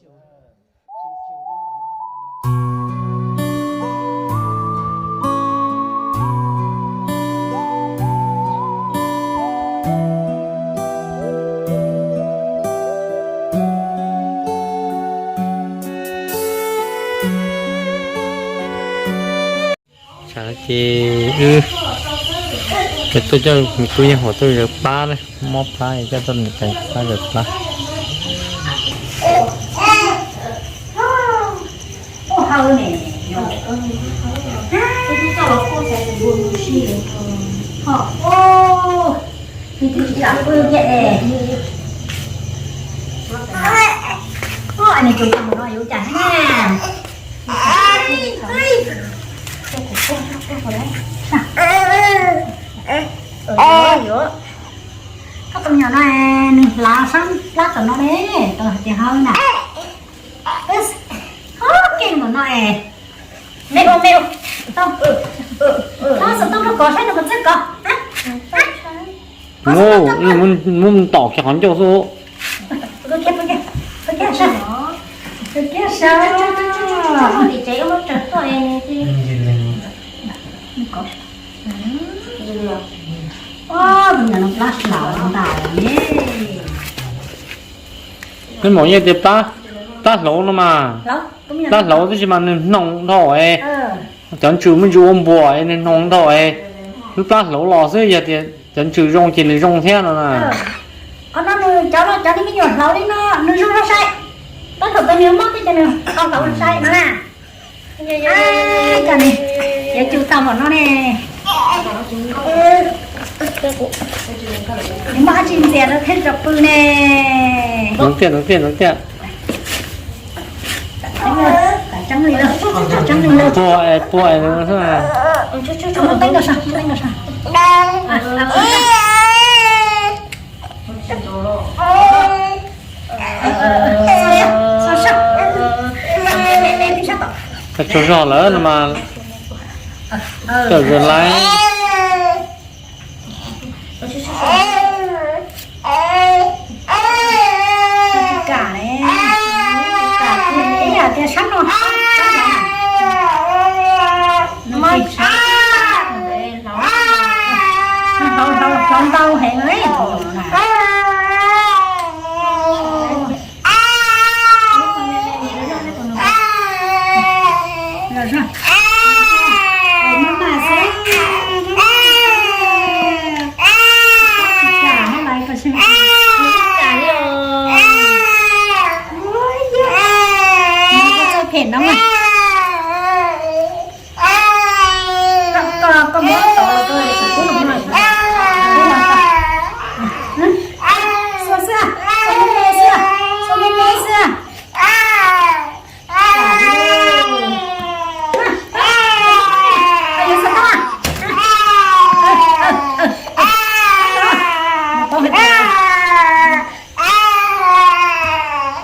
Ces wb tuaj coj me tub Yeej Huas tuaj zawv plab na, mob plab coj tuaj niam tais pab zawv plab. Koj tus me nyuam no nws hlav sab plab tom no ne, tau hais tias hawb na. Keej tom no es. Me ua me ua. Tau. Tau xov tooj rau kov saib nws puas txawj kov. Muab tom kiag qhov ncauj xwb. Kiag sa. Tus me nyuam no plab hlav ntau ne. Peb mam yeej tias plab, plab hlauv no mas, plab hlauv tab sis mas nws hnoos dhau es, cov ntsws muaj ntsws ua npuas es nws hnoos dhau es, lub plab hlauv los xwb, yog tias cov ntsws zoo ces nws zoo thiab no na. Qhov no nws cov no cov me nyuam hlauv li no nws zoo zoo sai, tab tom nws mob twb ces nws ho hlauv sai no na. Cov, cov cus tau npaum no ne. Nws muaj dab tsi ntxias rau thiaj tso pw ne. Tiaj tiaj tiaj. Puag es puag es. Teeb nkaus sa, teeb nkaus sa. Tsaug zog lawm no mas, coj zam laib. Hlauv ntau heev li. Phem no. Koj, koj muab tau los koj tus kub no. Xuas xwb, xuas me me xwb, xuas me me xwb.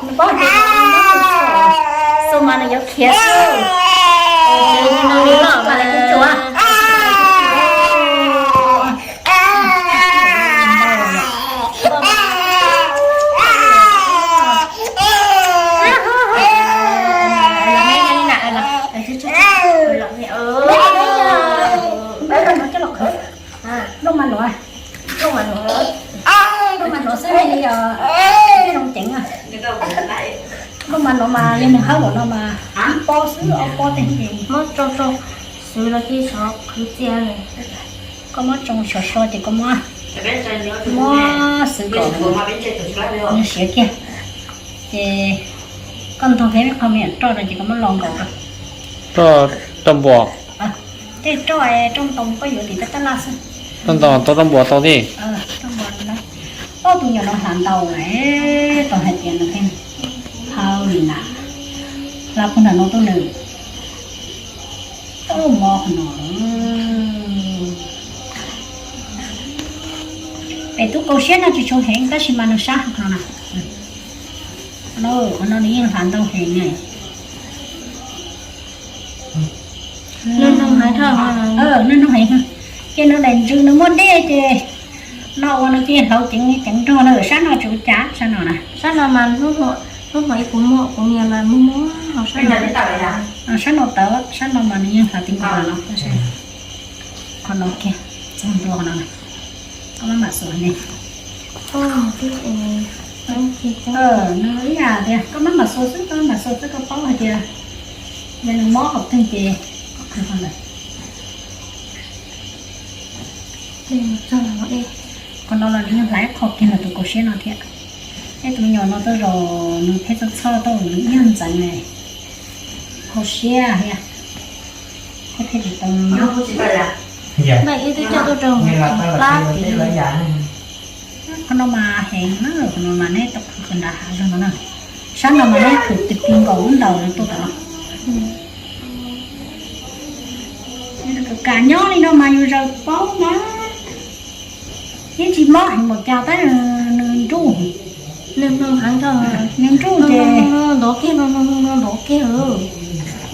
Nws paub hais tias, xu mas nws yuav khiav xwb. Nws no nws loj mas nws kuj tsuav. Lub mas nuav, lub mas nuav xwb li os, zoo ceev. Lub mas nuav mas li nws hawb npaum no mas ib pob xwb ob pob tej. Muab tsoo tsoo xwb los cia sov khwv txias. Koj muab tsoo sov so ces koj muab, muab xwb kom nws siav kiag. Ces koj ntog peb qho me nyuam roj rau ces koj muab lo nkaus rau. Rau npua. Tej roj, roj ntoo koj yuav tim tab tab laj xwb. Roj ntoo tau roj npua tau thiab. Ob tug nyuam no hlav ntau lawm, tau hais tias nws hawb li na. Hlav puag nram no tuaj nws tau mob qhov no. Pem tub kaus siab no tsis tshua heev tab sis mas nws sab qhov no na. Qhov no nws yeej hlav ntau heev na. Nws nug heev, ces nws daim ntsws nws muaj dej ces no ua nws cia hlauv ceev ceev nrog na. Sab no tsis ua cas, sab no na, sab no mas hnub Ub, mas ib puas muaj, kuv niam mas muaj muaj hauv sab no. Sab no tawv, sab no mas nws yeej hlav ti nkaus no tab sis qhov no kiag, txog ntua qhov no na, koj maj mam xuas ne. Nws ib yam tias koj maj mam xuas xwb, koj maj mam xuas xwb koj paub hais tias yog nws mob qhov twg ces koj qhwv qhov ntawd. Qhov no los nws yeej hlav ib qho kiag ntawm tus kaum siab no thiab. Ib tus me nyuam no tuaj zaum nws pheej txhoj txhoj tau nws ib nyuag ntxeev ne, hau siab thiab, thiaj pheej tsis tau nws nyob. Npaj ib twb coj tuaj rau plab tid. Qhov no mas heev na, qhov no mas neb tau khwv nram hav zoov no na. Sab no mas neb khwv ti ti nkaus lub ntaus no tuaj tom no. Kam nyob li no mas yus zaws paub mas yeej tsis mob heev npaum cas tab nws nruj. Nws hmoo heev, nws nruj ces ntov kiag, ntov kiag.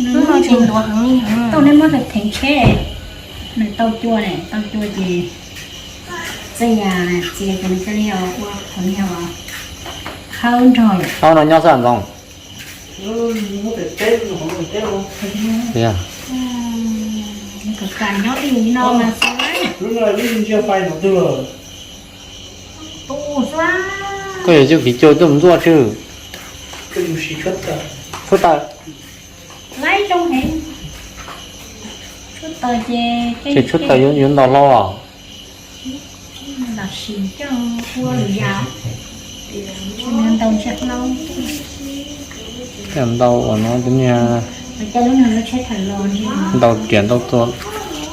Nws nruj ces ntuav heev li. Tau neb muab theev tsheb, nws tau cua ne, tau cua ces txias, txias ces nws cia li ua qhov niag hawb nrog. Hauv no nyob xwb ntxoov. Koj yuav coj kiv cua tuaj mus ntxuaj tswj. Tshuaj taws. Tshuaj taws ces, ces tshuaj taws yuav ntaus hlo os. Los sis coj ua lwm yam, ntaus ntshe hlau. Coj ntaus uas no tus niag ntaus riam ntaus tuag,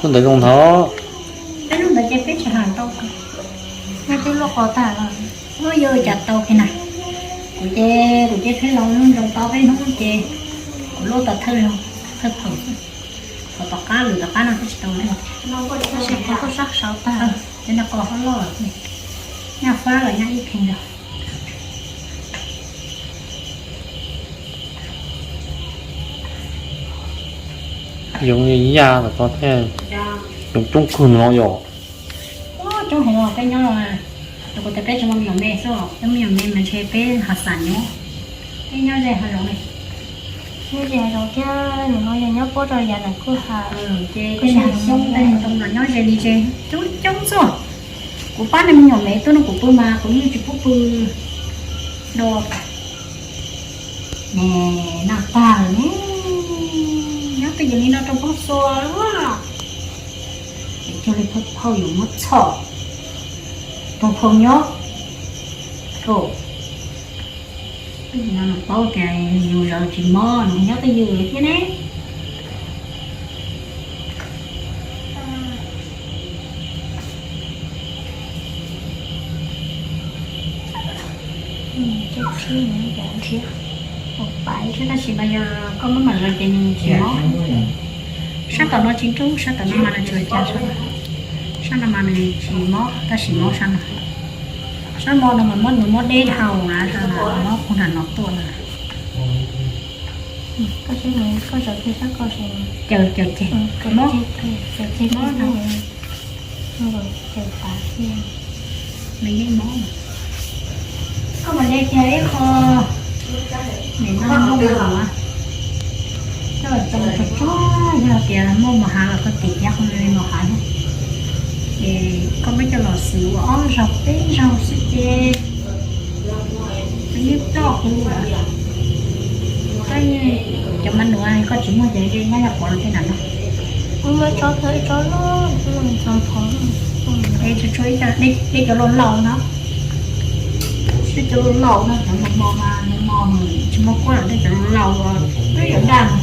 lub ntawd zoo nthav. Peb lub ntawd ces peb tsis hais ntau, muaj twb luaj qos tag los muab yuav cas tau kiag na. Kuv ces kuv ces pheej los zoo tau peb hnub ces kuv luaj tas thawj, thawj phaum xwb. Qhov tom qab lwm tom qab no twb tsis tau li. Tab sis qhov tuaj sab saud tag, cov niag qos hauv loj, nyaj fab los nyaj ib pheej yog. Yoov yaj tom ko thiab, yoov coob kawg no yom. Coob heev os peb nyob no. Rau qhov tias peb tsis muaj me nyuam me xwb, peb muaj me nyuam me mas ntshe peb hav xas nyob, peb nyob ze hav zoov li. Nyob ze hav zoov thiab nws ho yog nyob puab rau yav nram kwj ha, ces tej niag xyoob tej niag ntoo los nyob ze li ze coob coob xwb. Kuv pab niag me nyuam me tuaj nrog kuv pw mas kuv yeej tsis pub pw dua. Ne, noj tag lawm ne. Nyob twj ywm li no rau pog xua. Es cuag li phauj yuav muab txhom rau phauj nyob. Paub tias yus zaum tsis mob nws nyob twj ywm thiab ne. Tab sis mas yog koj muab mam zaws ces nws tsis mob. Sab tom no tsis nruj, sab tom no mas nws tsuas cas sab, sab no mas nws tsis mob, tab sis mob sab no. Sab no no mas mob, nws mob deb dhau na, mob puag nram no tuaj na. Caws caws ces mob, mob no. Nws yeej mob. Koj mam li kiag ib qho, nim no nplooj no los coj tso tso, yog tias muaj mos hav los koj tim kiag qhov me mos hav no, ces koj muab coj los xwb ua ob zaug peb zaug xwb ces nws yeej ploj huv lawm. Koj cov mab nuav koj tsis muaj ces nyob yog pov rau tej nram no. Ub, muaj tsob thawj tsob loj, tsob phoov. Es tsuas tshuav ib co, deb cov laus laus no. Deb cov laus laus no, cov mos mos mas nws mos tsis muaj kuab, deb cov laus laus twb yuav daj no.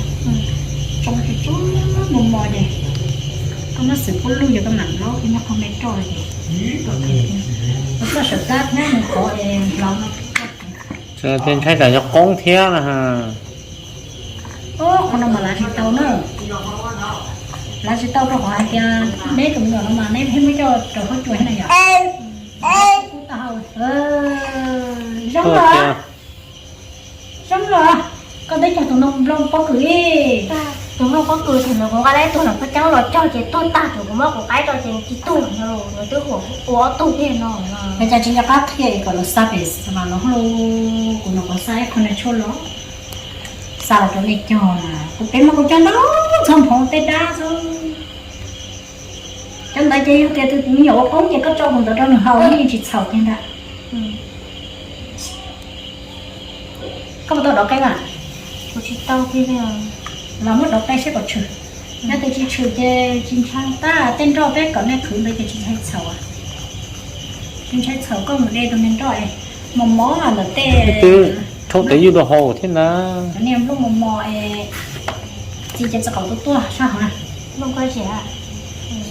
Tsoo tsuag tsuag mos mos ces koj muab xwm pub lug ces koj mam laub nyob qhov me roj ces. Koj sawv plab thiab nws qhov es laus no. Ntshai tsam yog qoob thiab na. Qhov no mas lav tsis tau na. Lav tsis tau rau qhov hais tias neb tus me nyuam no mas neb pheej muab coj raws huab cua thiab na yom. Zoo los, zoo los, koj teb cog tus no nplooj pob kws li. Tus nplooj pob kws thaum ntawd kuv nqa tau ib tug nam phaj ceeb los cog ces tuag tag, thaum kuv muab kuv qaib rau ces tsis tuag lawm, nws twb ua ob tug thiab no. Cas tsis nco qab qhia kom lawv xa pem mas los kuv no kuv xa ib qho niag tshuaj los xa los rau nej cog na. Kuv pem mas kuv cog ntau txog nphoo tej dab xwb. Cov ntawd ces yog tias tus me nyuam ua poob ces koj tso tus ntawd rau nws haus yeej tsis txhaum kiag ntag. Koj puas tau dov qe mas? Kuv tsis tau kiag li. Los muab dov qe seb puas tshwm. Yog tias tsis tshwm ces tsis ntshai, tab tej nroj peb kom nej qhwv ntawd ces tsis ntshai txhaum. Tsis ntshai txhaum koj mus de tus niag nroj mos mos ntawm tej, rho tej yuj rau hauv thiab na. Cov niag nplooj mos mos es txiv ces txawm qaum tuaj tuaj sab hauv na.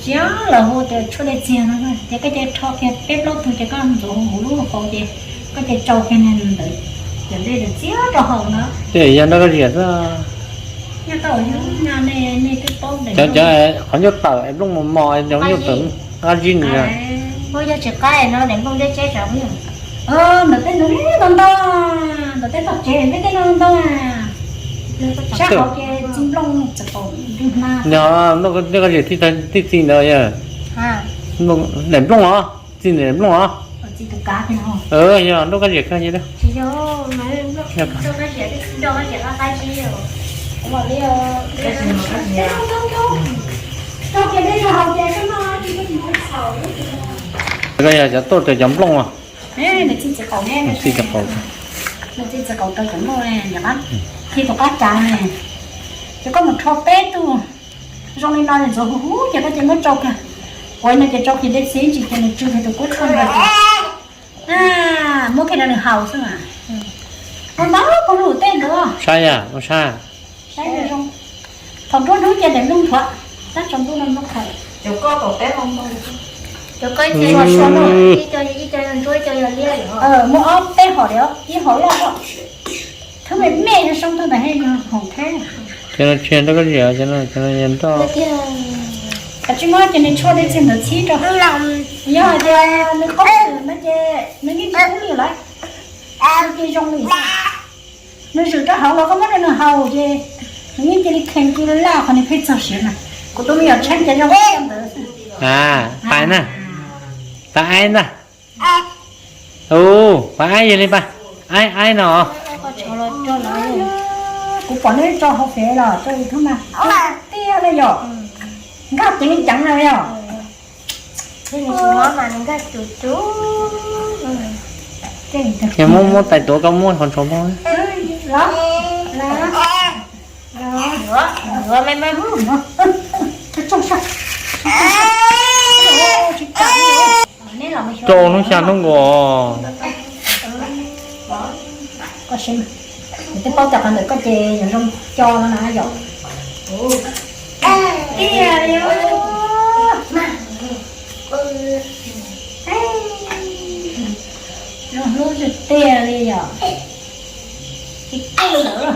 Txiv lawv hu tias tshuaj dej txiag no, ces koj cia li rho kiag peb plaub tug ces koj ntxuav huv huv lub hauv ces koj cia li tsau kiag niag ntawd, cov dej ntawd txiag rau hauv na. Ces yog nroj kab ziam xwb. Nyob tau yog nej, nej twb paub cov, cov qhov ncauj tawm es nplooj mos mos, cov ncauj tawm qab zib nws. Ua yog tsis qaib no daim nplooj deb tseb tsam. Ntawm tej ntawd ntau ntau, ntawm tej tog tsev peb tej no ntau. Sab hauv ces txiv nplooj txawm kaum ntug hna. Yog nroj kab ziam tij txi ntawd yog daim nplooj os, txi daim nplooj os. Yog nroj kab ziam kawg. Koj yog cov tuaj raws cov nplooj os. Nws txi txiv qaum, nws txi txiv qaum rau cov nplooj, khi tus qab cav ne, ces koj mus rho peb tug zoo li no ntxuav huv huv ces koj cia muab tsau kiag. Ua no ces tsau kiag dej txiag ntsis ces nws tsw kiag tus kuab tshuaj ntawd ces muab kiag rau nws haus xwb mas. Ua ntau poob lub tej ntawd. Saib yam ua saib. Saib zoo. Thaum nruab hnub ces daim nplooj thuav, tab tsaus ntuj no nplooj thuav. Cov koj tom teb no, cov koj ib co, ib co yog ntsuab, ib co yog liab. Muaj ob peb hom li, ib hom loj loj. Thwb me me yog soob tug ntawd he yog hoom theb. Ces no tsis yog nroj kab ziam, ces no yog nroj. Kav tsij muab cov niag tshuaj dej txiag ntawd txhib rau. Yog hais tias nws qaub lwm no ces nws yeej tsis kub li lawm. Nws cia zoo li, nws zwm rau hauv los koj muab rau nws haus ces nws yeej cia li kheev cia li laj qhov nws pheej txog siav na. Kuv tus me nyuam tsheej ces zoo li ntawd xwb. Pais na, pais aib na. Pais aib yog li pais aib aib no. Kuv pom neb tso hauv fev los tso YouTube mas tiag li yom. Nkag ceev ceev no yom. Ces muab muab tais tuav koj muab qhov ntshov muab. Rau hnub xya hnub nkaus. Twb paub cov qhov ntawm koj ces yog zoo co no na yom. Tiag li. Zoo hlub tiag tiag li yom. Tsis kub lawm.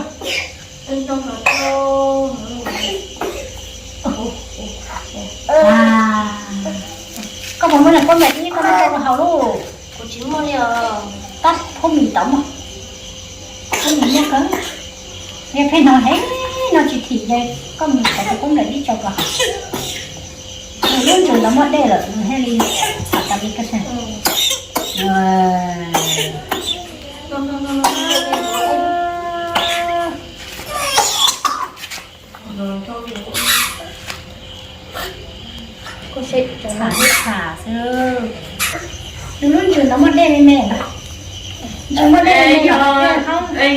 Koj puas muaj niag pob nplej dib koj muab rau kuv haus lauj? Kuv tsis muaj li os. Tab phub mis tau mog. Phub mis muaj kawg. Yog pheej hnov heev no tsis thim ces koj mus thov tus pob nplej dib tso kom haus. Nws lub ntsws los muaj dej lawm nws thiaj li txham tas li koj saib. Nws lub ntsws no muaj dej me me. Ntsws muaj dej me me.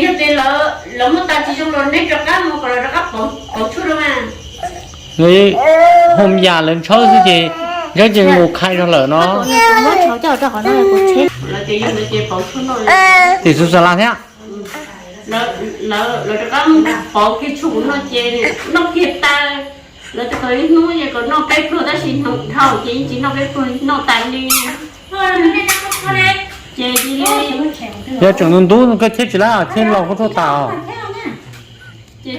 Yog tias lawv muab tas tsis zoo los neb rov qab mus kom lawv rov qab pauv tshuaj rau mas. Hoo yam lawv ntshawb xwb ces ntshawb ces mus khai rau lawm no. Tim xu xa la thiab. Lawv rov qab pauv kiag tshuaj kuv noj ces noj kiag tas. Lawv tias kom ib hnub ces kom noj peb pluag tab sis dhau ces yeej tsis noj peb pluag, noj tas li. Ces yog tseem ntub ntub koj thiab tsis laj thiab los kuj tuaj tas os. Ces